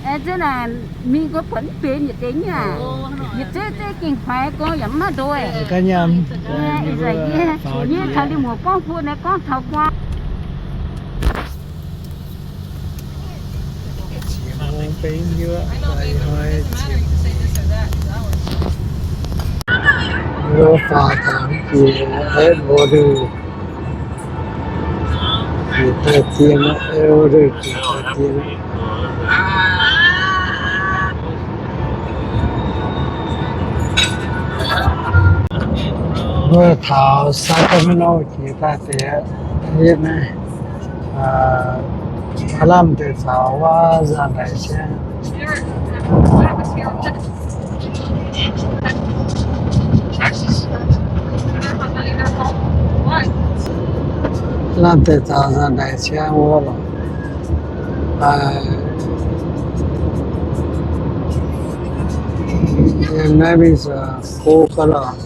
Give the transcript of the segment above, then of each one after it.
Aengx zunv naaic mingh gorngv buatc mv benx yietc deix nyei aac. Yietc zeiv zeiv gengh haiz gorngv yaac mv maaih ndoih. Ih zanc yie, yie taux Liuz Muoz gorngv bun naaiv gorngv taux guaa. Faaux taux jiex headquarter, jiex daaih dien, headquarter jiex daaih dien. Mbuo taux Sacramento jiex daaih deix, naaiv lamh deix caux wuov nzangc-ndaix ciangv. Lamh deix caux nzangc-ndaix ciangv wuov lorqc. Naaiv mingh zuqc go ga'lorqc.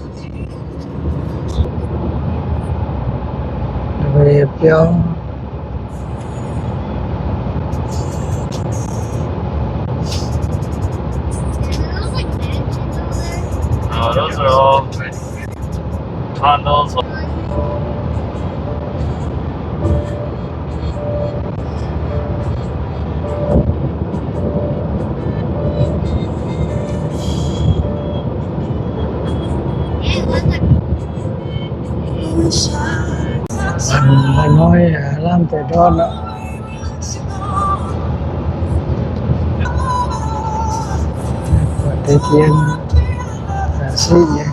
Biauv. Oh, those are all condos. Hnoi lamh deix ndortv aqv. Buatc deix dien, siqv nyei.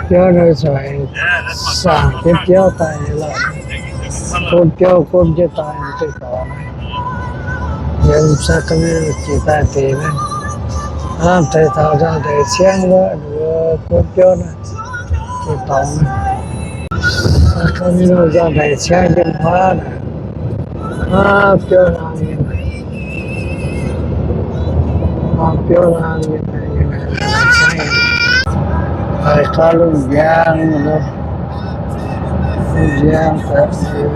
Biauv nor zuqc saangc jienv biauv daaih nyei lorqc. Gonv biauv gonv jienv daaih nyei deix dorngx. Yiem Sacramento jiex daaih deix naaiv, lamh deix taux nzangc-ndaix ciangv wuov, gonv biauv naaiv deix dorngx. Sacramento nzangc-ndaix ciangv yiem wuov naaic, aav, biauv hlang nyei. Aav, biauv hlang nyei. Haiz gaax lungh njang, lungh njang daaih.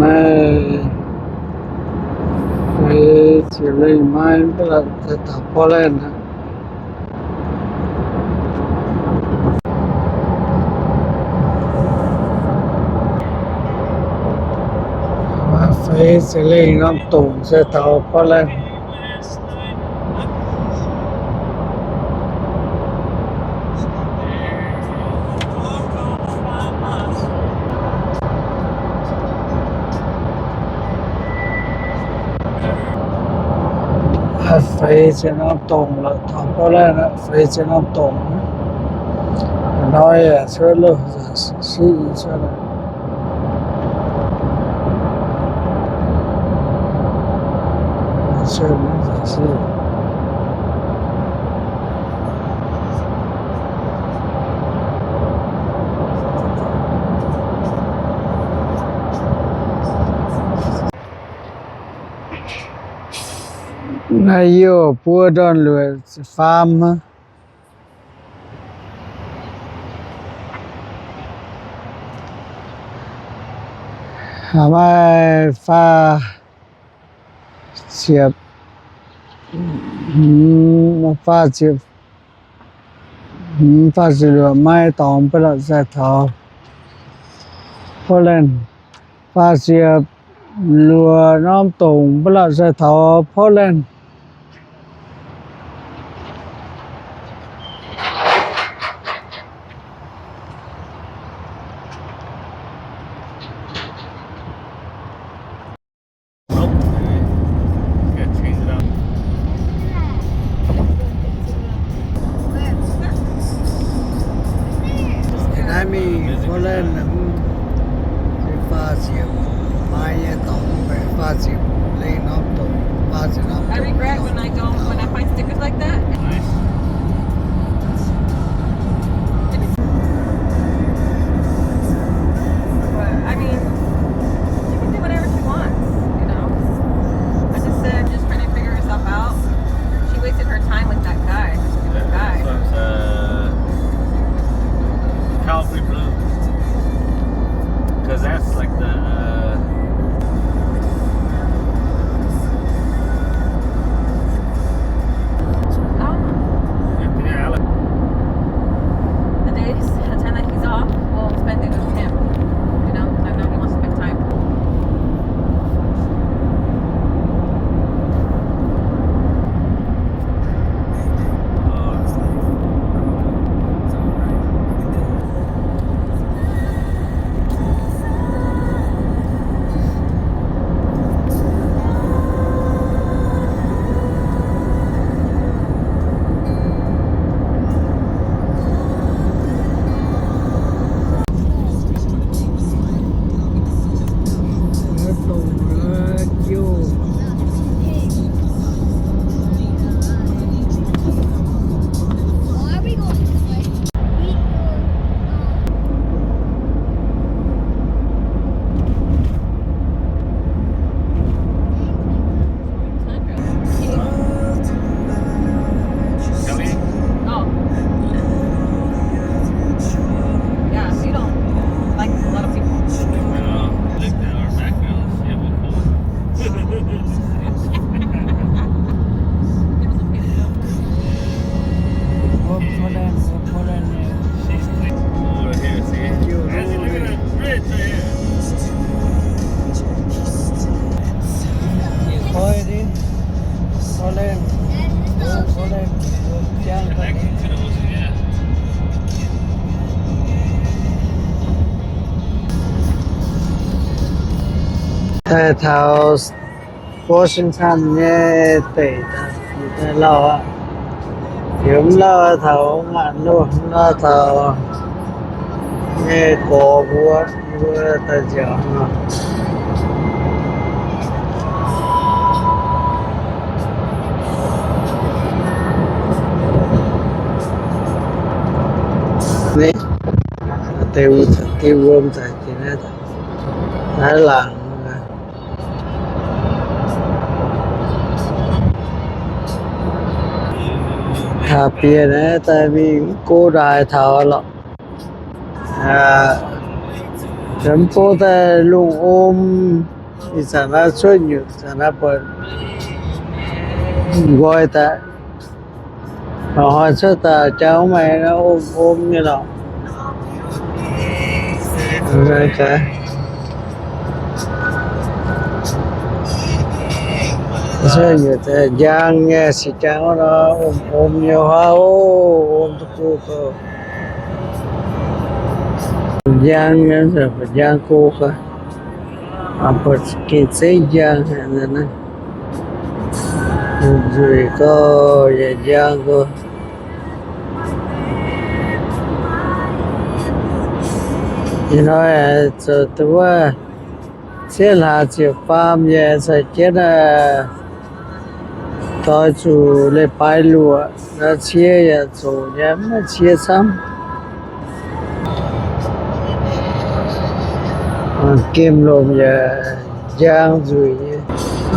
Maiv, feix ziepc lengh maiv, mv baac daaih taux Portland aqv. Feix ziepc lengh norm dongc se taux Portland. Feix ziepc norm dongc lorqc, taux Portland aqv, feix ziepc norm dongc. Hnoi yaac cuotv loh, siqv cuotv. Naaiv yie buo ndorn-lueic faam hnangv. Maaih faah ziepc, faah ziepc, faah ziepc luoqc maiv dorngx mv baac la'zai taux Portland. Faah ziepc luoqc norm dongc mv baac la'zai taux Portland. Naaiv mingh Portland, faah ziepc maiv nyei dorngx, faah ziepc lengh norm dongc. Daaih taux Washington nyei deic, daaih lauh aqv. Yiem lauh taux maanc loh, lauh taux nyei gorx mbuo, mbuo daaih nziaauc nor. Deix wuom za'gengh naaiv laangc. Taux bieqc naaiv daaih mingh go ndaaix taux lorqc. Mv bung daaih lungh om, ih zanc naaiv cuotv nyutc, zanc naaiv buatc nqoi daaih. Mangc hnoi cuotv daaih jangx maaih om om nyei lorqc. Cuotv nyutc njang nyei, sic jangx nor, om om nyei huaav, om duqv go. Njang nyei, njang go ga'naaiv. Mangc buatc gengh zeiv njang naaiv. Nzueic gauh yaac njang gauh. Ih hnoi zoux duqv wuov cietv hlaax ziepc faam yaac caux jienv doix zuqc leiz-baaix luoqc, cie yaac zoqc nyei, maiv cie camv. Gemh lomc yaac njang nzueic nyei.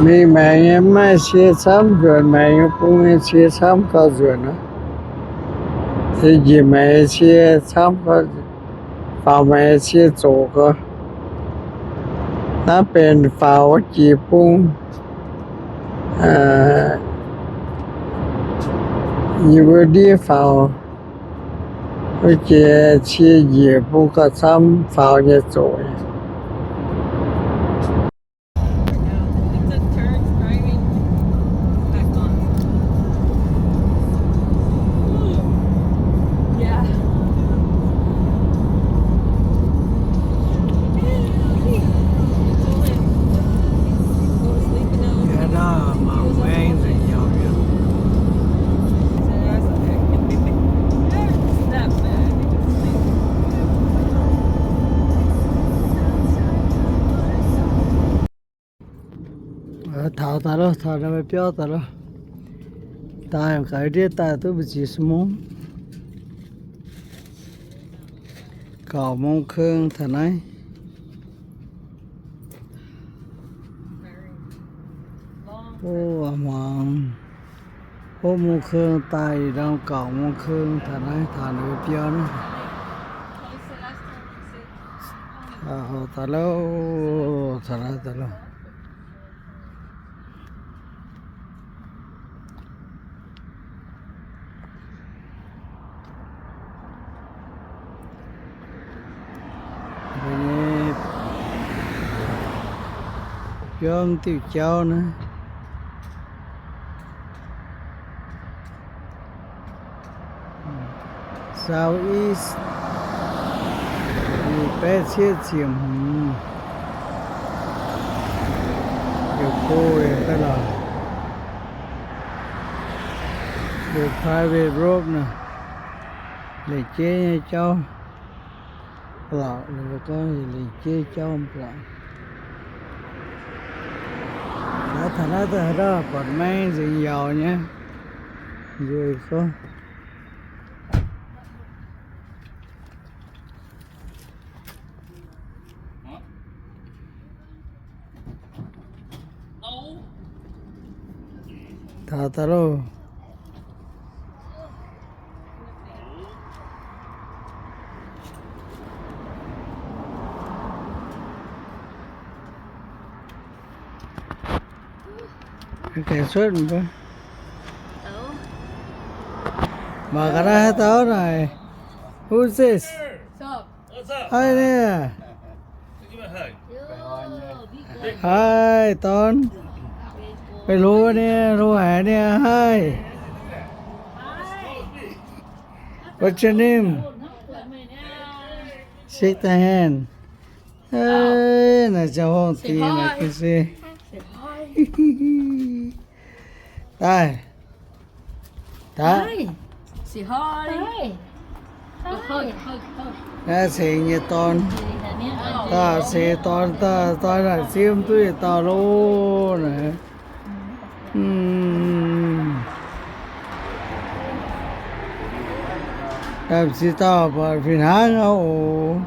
Mingh maengx nyei maiv maaih cie camv, nzuonx maengx nyei bung nyei cie camv gauh nzuonx aqv. Se njiec maengx nyei cie camv gauh, faaux maengx nyei cie zoqc gauh. Naaiv benx faaux wuov jiex bung, yie mbuo ndiev faaux wuov jiex cie njiec bung gauh camv faaux nyei zoqc nyei. Taux daaih loh, taux naaiv biauv daaih loh. Daaih gaax ndiev daaih duqv mbu'ziex mungv. Gauh mungv keng taux naaiv. O, hmuangx. Hopv mungv keng daaih, ih ndorm gauh mungv keng taux naaiv, taux naaiv biauv naaiv. Taux daaih loh, taux naaiv daaih loh. Mbuo nyei biauv diuh jauv naaiv. Southeast, nyic baeqv cietv ziepc hmz. Ziouc go daaih lorqc. Liuz private road naaic, lengc jeiv nyei jauv. Blauc, gorngv lengc jeiv jauv blauc. Naaiv taux naaiv daaih haaix dauh buatc maeng nzengc yaauc nyei. Nzueic gorngv. Taux daaih loh. Mangc gaax naaiv haaix dauh naaic. Who's this? Hi there. Hi, Don. Meih hlo nyei, hlo haic nyei, hi. What's your name? Shake the hand. Naaiv ziangh hoc dingh naaic ga'sie. Daaih. Daaih. Naaiv cingx nyei dorn. Daaih cingx dorn, daaih dorn naaic zimv duqv yietc dauh loh naaic. Daaih m'ziex dauh buatc fih hnangv aqv oc.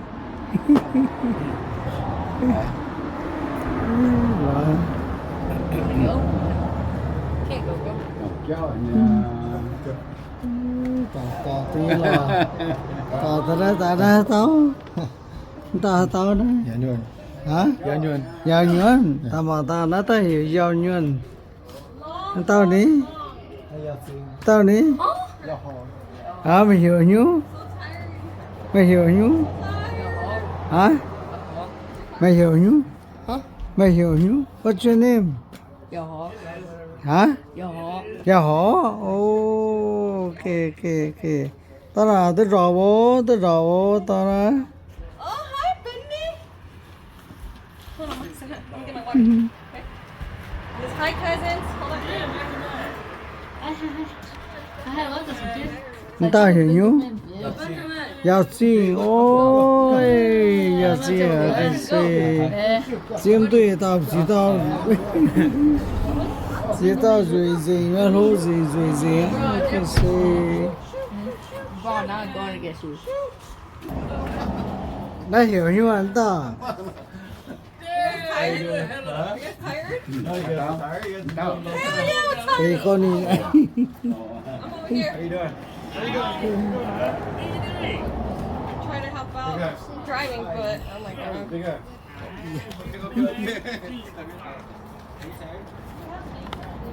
Dorngx dorngx duqv lorqc. Dorngx daaih naaiv daaih naaiv dauh. Dauh dauh naaiv. Aa? Yauh nyuonh. Daaih mangc dauh naaiv daaih heuc yauh nyuonh. Dauh ni? Dauh ni? Aa, meih heuc nyungc? Meih heuc nyungc? Aa? Meih heuc nyungc? Meih heuc nyungc? What's your name? Aa? Yauh horc. O, okay, okay, okay. Dauh naaic duqv nzormc oc, duqv nzormc oc, dauh naaic. Oh, hi, Bentley. Hold on one second. Let me get my water. Okay. Yes, hi, cousins. Hold on. Hi, hi, hi. Hi, hi, welcome. Dauh heuc nyungc? Yauh Zingh. Oi, Yauh Zingh aqv, ga'sie. Zimv duqv yietc dauh, ziex dauh, ziex dauh nzueic nzengc, hlo nzengc, nzueic nzengc, ga'sie. Naaiv heuc nyungc aqv, dauh. Deix gorn ninh. Trying to help out. Driving, but I'm like, uh,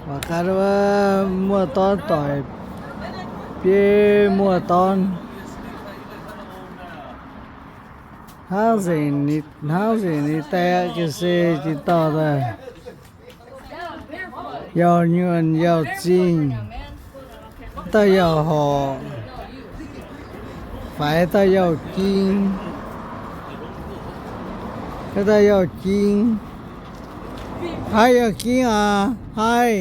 Mangc gaax wuov, muoz-dorn doic biei muoz-dorn. Hnangv nzengc, hnangv nzengc ninh die aqv, ga'sie, jiex dauh daaih. Yauh nyuonh, Yauh Zingh, dauh Yauh Horc, faix dauh Yauh Ging, dauh Yauh Ging. Haih Yauh Ging aac, haih.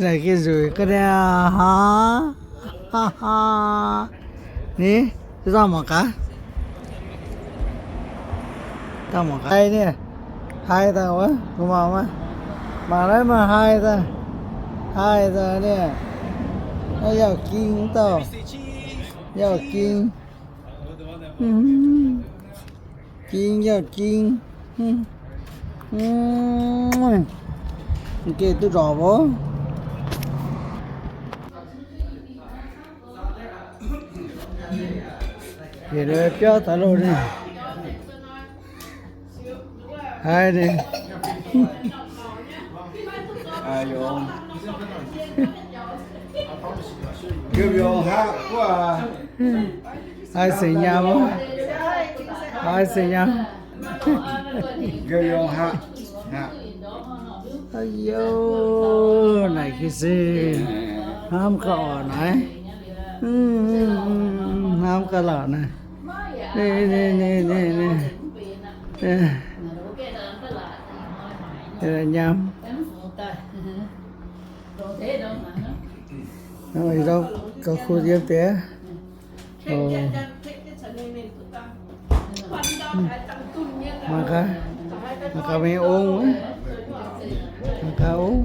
Naaic gengh nzueic ga'naaiv aqv. Ni, dauh mangc gaax. Dauh mangc gaax ni, haih daaih wuov, mangc maah, mangc naaiv maaih haih daaih, haih daaih ni. Naaiv Yauh Ging dauh, Yauh Ging. Ging, Yauh Ging. Geh duqv nzormc oc. Yietc biauv taux loh ninh. Haih ninh. Haih seng nyaam, haih seng nyaam. Aa, naaic ga'sie, hnamv ga'orqc naaiv. Hnamv ga'laauc naaiv. Nyaam. Gauh kuv yiem deix. Mangc gaax, mangc gaax mingh ong, mangc gaax ong.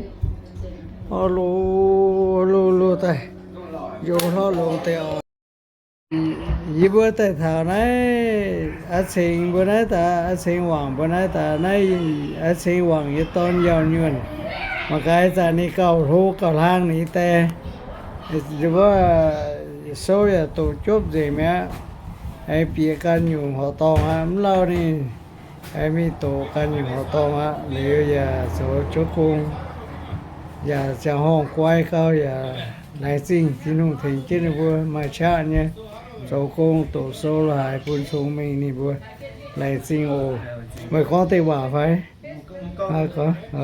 Orv, loz, loz, loz daaih, njoux hlorv longx deix oc. Yie mbuo daaih taux naaiv Aa Ceng mbuo naaiv daaih, Aa Ceng Wangc mbuo naaiv daaih, naaiv Aa Ceng Wangc nyei dorn Yauh Nyuonh. Mangc gaax, ih zanc ninh gauh hlo gauh hlang ninh die. Wuov sou yaac doqc jopv nzengc mi'aqv. Aengx bieqc ganh nyungc horqc dorngh aqv. Mv lauh ninh aengx mingh doqc ganh nyungc horqc dorngh aqv. Liuz yaac zoux jienv gong, yaac ziangh horngh guai gau, yaac laengz zingh Tin-Hungh tengx jienv ninh mbuo maaih qaqv nyei zoux gong, doqc sou lo haaix bun cong-mengh ninh mbuo. Laengz zingh oc. Meih gorngv deix waac fai?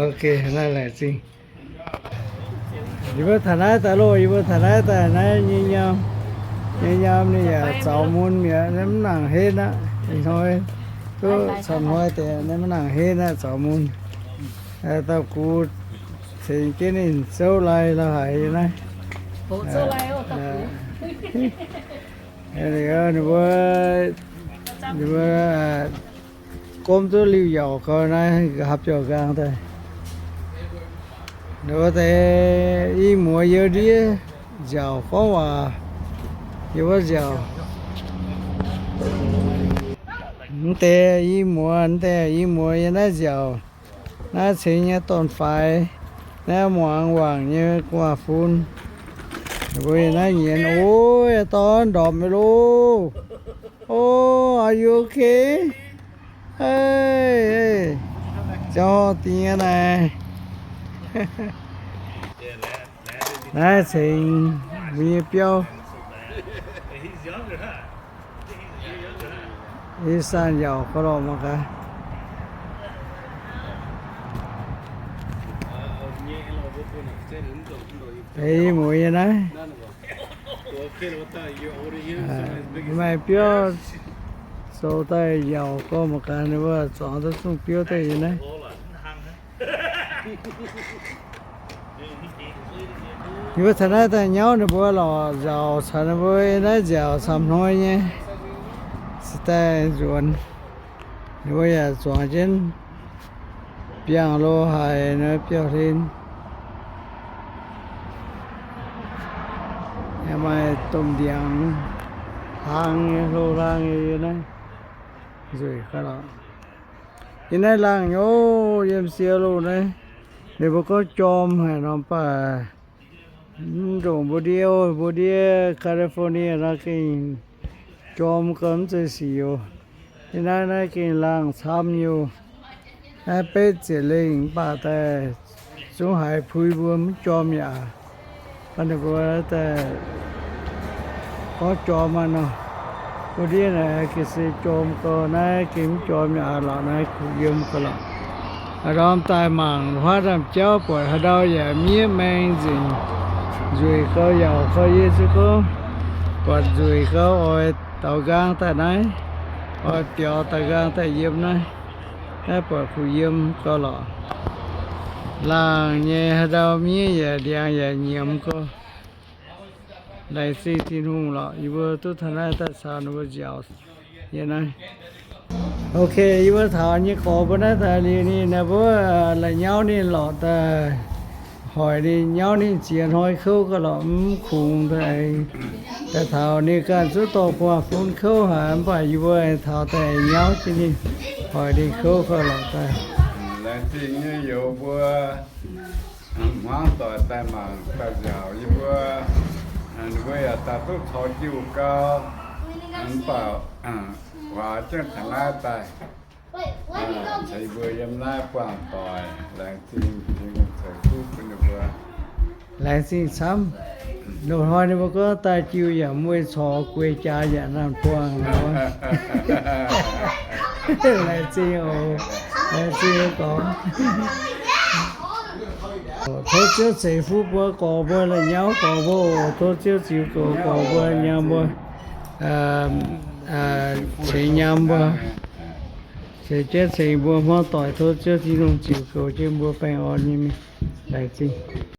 Ok, naaiv laengz zingh. Yie mbuo taux naaiv daaih loh, yie mbuo taux naaiv daaih naaiv nyei nyaam, nyei nyaam ninh yaac zaux mun mi'aqv, naaiv mv nangc henv aqv. Ih hnoi duqv camv hnoi deix naaiv mv nangc henv aqv, zaux mun. Dauh gux cengx jienv ninh zouv lai la'haic naaiv. Ninh mbuo, ninh mbuo gomv duqv liuh yauc gau naaiv nqa'haav biauv-nqaang daaih. Ninh mbuo deix i muoz yiem ndiev nziaauc gorngv waac, yiem wuov nziaauc. Mv deix i muoz, mv deix i muoz yiem naaiv nziaauc. Naaiv cingx nyei dorn-faix, naaiv muangx wangc nyei gu'nguaaz-fun. Mbuo yiem naaiv nyienz, ov, dorn ndorpc mi'aqv loh. Oh, are you okay? Hei, ziangh hoc dingh aqv naaic. Naaiv cingx mbuo nyei biauv. Ih zanc yauc gauh lorqc mangc gaax. Eix mueiz nyei naaiv. Maaih biauv zoux daaih yauc gauh mangc gaax, ninh mbuo zuangx duqv zungh biouv daaih nyei naaiv. Yie mbuo taux naaiv daaih nyauv ninh mbuo lorqc, nziaauc caux ninh mbuo naaiv nziaauc camv hnoi nyei, se daaih nzuonx. Ninh mbuo yaac zuangx jienv biangh lo haic nor biauv-hlen. Yaac maaih domh ndiangx hlang nyei, hlo hlang nyei yiem naaiv nzueic gauh lorqc. Yiem naaiv laangh nyei, yiem Seattle naaiv, ninh mbuo gorngv jorm haic nor, mv baac mv ndongc mbuo ndiev, mbuo ndiev California nor gengh jorm gau mv zeiz sic oc. Yiem naaiv naaiv gengh laangh camv nyei oc. Naaiv betv ziepc lengh mv baac daaih zungv haiz puix mbuo mv jorm yaac. Ninh mbuo daaih gorngv jorm aqv nor, mbuo ndiev naaic gengh se jorm gau, naaiv gengh mv jorm yaac lorqc, naaiv kuh yiem gau lorqc. Haaix ndorm daaih mangc huaav ndaamv-jauv buatc haaix ndau yaac miev maeng nzengc, nzueic gau, yauc gau. Yie se gorngv buatc nzueic gau oix daaux nqaang daaih naaiv, oix biaux daaux nqaang daaih yiem naaiv. Naaiv buatc kuh yiem gau lorqc. Laangh nyei, haaix ndau miev yaac ndiangx yaac nyiemz gau. Laengz zingh Tin-Hungh lorqc, yie mbuo duqv taux naaiv daaih caux ninh mbuo nziaauc yiem naaiv. Ok, yie mbuo taux nyei gorx mbuo naaiv daaih liuz ninh naaiv mbuo la'nyauv ninh lorqc daaih, hoic ninh nyauv ninh ziex hnoi kouv gau lorqc, mv kungx daaih. Daaih taux ninh ganh zuqc dorh gu'nguaaz-fun kouv haic, mv baac yie mbuo taux daaih nyauv jienv ninh, hoic ninh kouv gau lorqc daaih. Laengz zingh nyei youz mbuo hmuangv doic daaih mangc daaih nziaauc yie mbuo. Ninh mbuo yaac daaih duqv caux jiu gau, mv baac huaax jienv taux naaiv daaih, caux yie mbuo yiem naaiv buangh doic. Laengz zingh, Tin-Hungh ceix fuqv bun ninh mbuo. Laengz zingh camv. Loz-hnoi ninh mbuo gorngv daaih jiu yaac mv weic corc guei jaax yaac naanh buangh nor. Laengz zingh oc. Laengz zingh gorx. Tov Ziouv ceix fuqv mbuo gorx mbuo la'nyauv gorx mbuo oc. Tov Ziouv ziux goux gorx mbuo, nyaam mbuo, cingx nyaam mbuo, ceix jienv cingx mbuo hmuangv doic. Tov Ziouv Tin-Hungh ziux goux jienv mbuo baengh orn nyei mingh. Laengz zingh.